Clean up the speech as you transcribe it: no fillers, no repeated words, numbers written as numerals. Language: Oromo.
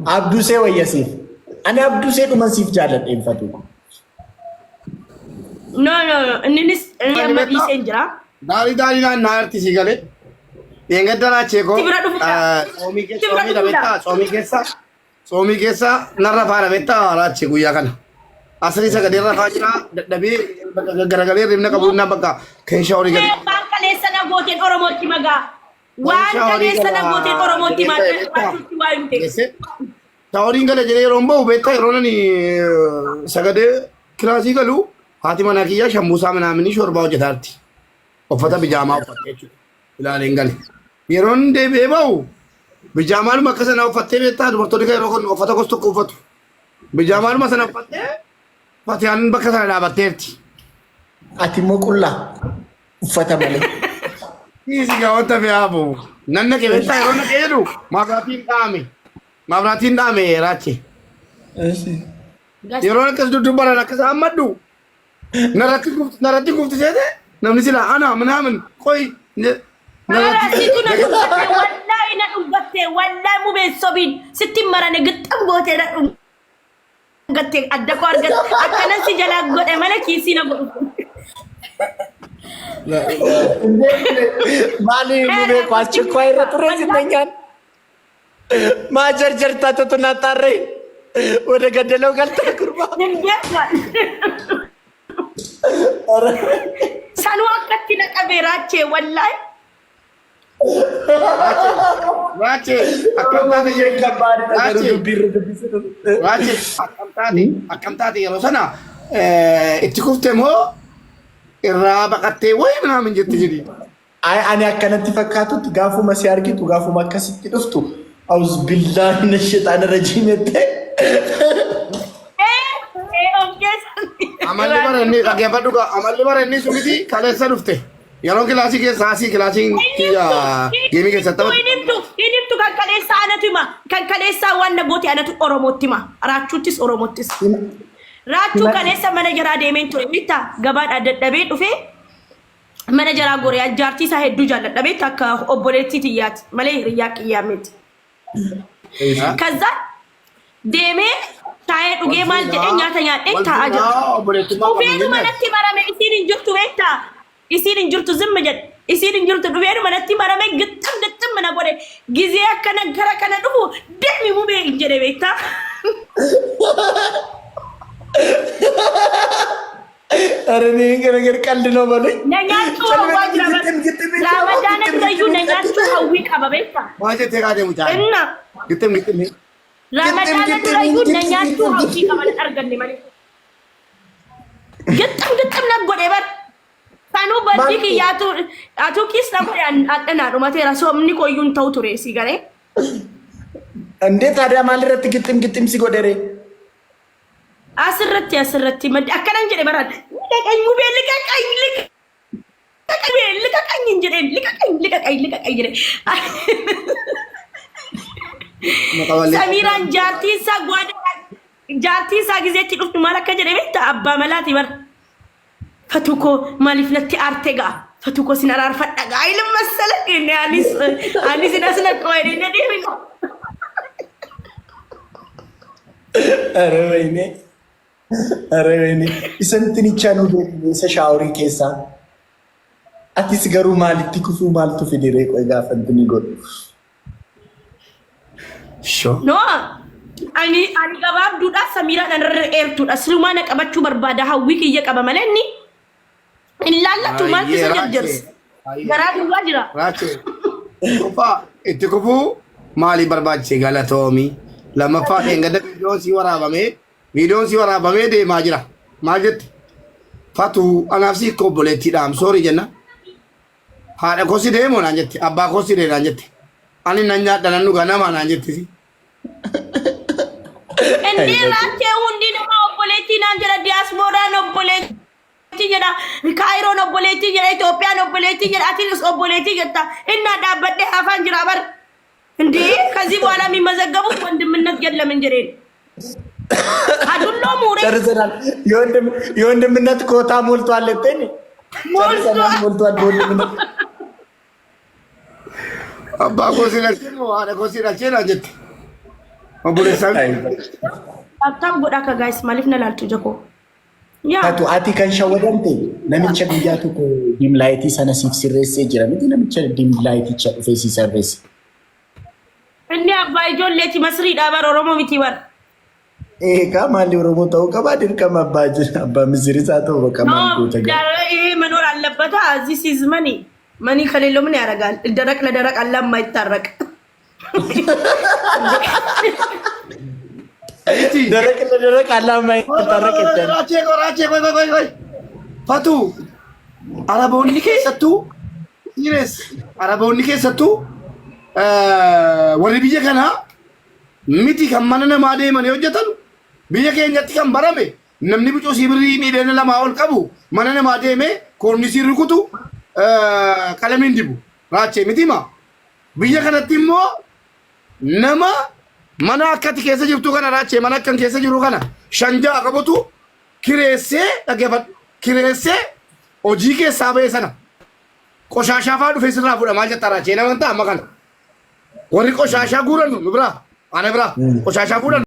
Abdusee wayya siif. Ani Abdusee dhuman siif jaalladhe hin fatuu. No, no, no. Inninis inni amma dhiiseen jira. Gaarii gaarii naan naa arti si galee. Dheengadda raachee koo Si bira dhufuudha. tsoomii Si bira keessa dhufuudha. beektaa tsoomii keessa tsoomii keessa narra faana beektaa raachee guyyaa kana. Asrii sagalee rafaa jira dadhabee bakka garagalee ribna qabu na bakka keeshaa olii gadi. Waan kaleessa na gooteen Oromootti magaa. Waan Keeshaa olii kaleessa na gala gooteen Oromootti jedhee magaa. beektaa. Waachuutti waa himte. Geesse. Shaaworiin gala jedhee yeroon bahu beektaa yeroo nani sagadee kilaasii galu haati manaa kiyyaa shambuusaa minaaminii shorbaa hojjetaarti. Uffata bijaamaa uffattee jechuudha. Ilaaleen gale. Yeroon deebi'ee bahu bijaamaaluma akka sanaa uffattee beektaa dubartoonni kan yeroo kun uffata gosa tokko uffatu. Bijaamaaluma sana uffattee Fatiyaan bakka sana dhaabatteerti. Ati immoo qullaa uffata malee. Dhiisi gaa wanta fe'aa boobu. Nan naqe beektaa yeroo naqee jedhu maabraatiin dhaame. Maabraatiin dhaame raache. Yeroo akkas dudubbaran akkas hammadhu. Narratti kufti narratti kufti seete namni sila ana minaamin qoy narratti Situ na dhungatte wallaahi na dhungatte wallaahi mubeen sobiin sitti hin marane gixxam gootee na dhungatte adda koo argatte akkanan si jalaa godhe malee kiisii na godhu. Maali mubee koo aschekkwaa irra ture sittanyaan. Maa jarjartaa totu naxxaarree ወደ ገደለው ገልተህ ጉርባ Hin beeku. Sanuu akkatti na qabee raachee wallaahi. Raache akkam taate ከባድ ነገሩ Raache ዱቢር ዱቢስ Raache akkam taate yeroo sana itti kufte moo irraa baqattee wayi minaamin jette jedhi. Ay, ani akkanatti fakkaatutti gaafuma si argitu gaafuma akkasitti dhuftu awuz billaahi mina shexaana rajiim jettee Ee of keessa. Amalli bara inni dhaggeeffadhu gaa amalli bara inni sumiti kaleessa dhufte. Yeroo kilaasii keessa asii kilaasiin kiyya geemii keessa taphatu. Hin himtu hin himtu kan kaleessaa anatu hima kan kaleessaa waan na goote anatu Oromootti hima raachuuttis Oromoottis. Raachuu kaleessa mana jaraa deemeen ture bitta gabaadhaa dadhabee dhufee mana jaraa goree jaartii isaa hedduu jaalladha beekta akka obboleettii tiyyaati malee hiriyyaa kiyyaa miti. ከዛ deemee taa'ee dhugee maal jedhee nyaata nyaadhee taa'aa jira. Dhufeetu manatti marame isiin hin jirtu beektaa? Isiin hin jirtu zimma jedhe. Isiin hin jirtu dhufeetu manatti marame gixxim gixxim na godhe. Gizee akkana gara kana dhufu deemi mubee hin jedhe beektaa? ኧረ እኔ ይሄ ነገር ቀልድ ነው በሉኝ። Na nyaachuu hawwaa jira bara. Raamadaana durayyuu na nyaachuu hawwii qaba beektaa? Maal jettee kaatee mucaan? Inna Gixxim gixxim. Raamadaana gixxim, durayyuu na gixxim, nyaachuu gixxim. hawwii qaba na arganne malee. Gixxim gixxim na godhe bara. Sanuu baddii Maal- kiyyaatu atuu kiis na godhe adhanaa dhumateera soomni koyyuu hin ta'u ture si galee. እንዴ ታዲያ maal irratti ግጥም ግጥም si godhere? Asirratti asirratti maddi akkanan jedhe baraan liqaqany mubee liqaqany liqaqany liqaqany hin jedheen liqaqany liqaqany liqaqany jedhe. Samiiraan jaartiin isaa gwaada jaartiin isaa gizeetti dhuftu maal akka jedhe beektaa abbaa malaati bara. Fatuu koo maaliif natti aarte ga'a? Fatuu koo sin araarfadha ga'a ilma masala kenne anis anis hin as naqqoo jedhee na deemina. ኧረ ወይኔ ኧረ ወይኔ isa intinicha nu beekne isa shaaworii keessaa. Atis garuu maalitti kufuu maaltu fide ree qoy gaafa intini godhu. Shoo. No, ani ani gabaabduudha Samiiraan anarra dheertuudha. Silumaa na qabachuu barbaada hawwii kiyya qaba malee inni hin laallatu maaltu isa jarjarsa. Garaa duwwaa jira. Raache. Tokkoffaa itti kufuu maaliif barbaachise galatoomi. Lammaffaa dheengadda viidiyoon sii waraabamee viidiyoon sii waraabamee deemaa jira. Maal jette? Fatuu anaaf sii obboleettiidha I'm sorry jenna. Haadha koo si deemoo naan jette abbaa koo si dee naan jette. Ani nan nyaadha nan dhuga nama naan jetti si. Inni raachee hundi nama obboleettii naan jedha diyaaspooraan obboleettii jedha kaayiroon obboleettii jedha Itoophiyaan obboleettii jedha atiinis obboleettii jetta innaa dhaabbadhee afaan jira bar እንዴ ከዚህ በኋላ የሚመዘገቡት ወንድምነት የለም እንጂ አዱሎ ሙሬ ጨርሰናል። የወንድምነት ኮታ ሞልቷል። እቴን ጨርሰናል፣ ሞልቷል በወንድምነት። Abbaa koo si dhalchee moo haadha koo si dhalchee naan jette. Obboleessaa. Tap tap godhaa ka guys, maaliif na laaltu ija koo? Yaa. Tatu ati kan shawwadamte namicha guyyaa tokko dim lightii sana siif sirreessee jira miti, namicha dim lighticha dhufee si sirreesse. Inni abbaa ijoolleeti, Masriidhaa bar, Oromoo miti bar. Eegaa maalli Oromoo ta'uu qabaa, dirqama abbaa abbaa Misiris haa ta'u bakka maal goota gara. ይሄ መኖር አለበት። This is money. Money ከሌለው ምን ያደርጋል? ደረቅ ለደረቅ አላ የማይታረቅ። ደረቅ ለደረቅ አላ የማይታረቅ የለም። Raachee koo, raachee, ቆይ ቆይ ቆይ, Fatu, Araboonni keessattuu, dhiires, Araboonni keessattuu warri biyya kanaa miti kan mana namaa deemanii hojjetan. Biyya keenyatti kan barame namni bicuu birrii 2 miiliyoona ol qabu mana namaa deemee koornisii rukutu, qalamiin dibu, raachee miti ma. Biyya kanatti immoo nama mana akkati keessa jirtu kana, raachee, mana akkan keessa jiru kana shan ja'a qabutu kireessee, dhaggeeffadhu, kireessee hojii keessaa ba'e sana qoshaashaa fa'aa dhufee sirraa fuudha. Maal jetta, raachee? Nama ta'a amma kana warri qoshaashaa guuran nu biraa, ana biraa qoshaashaa fuudhan.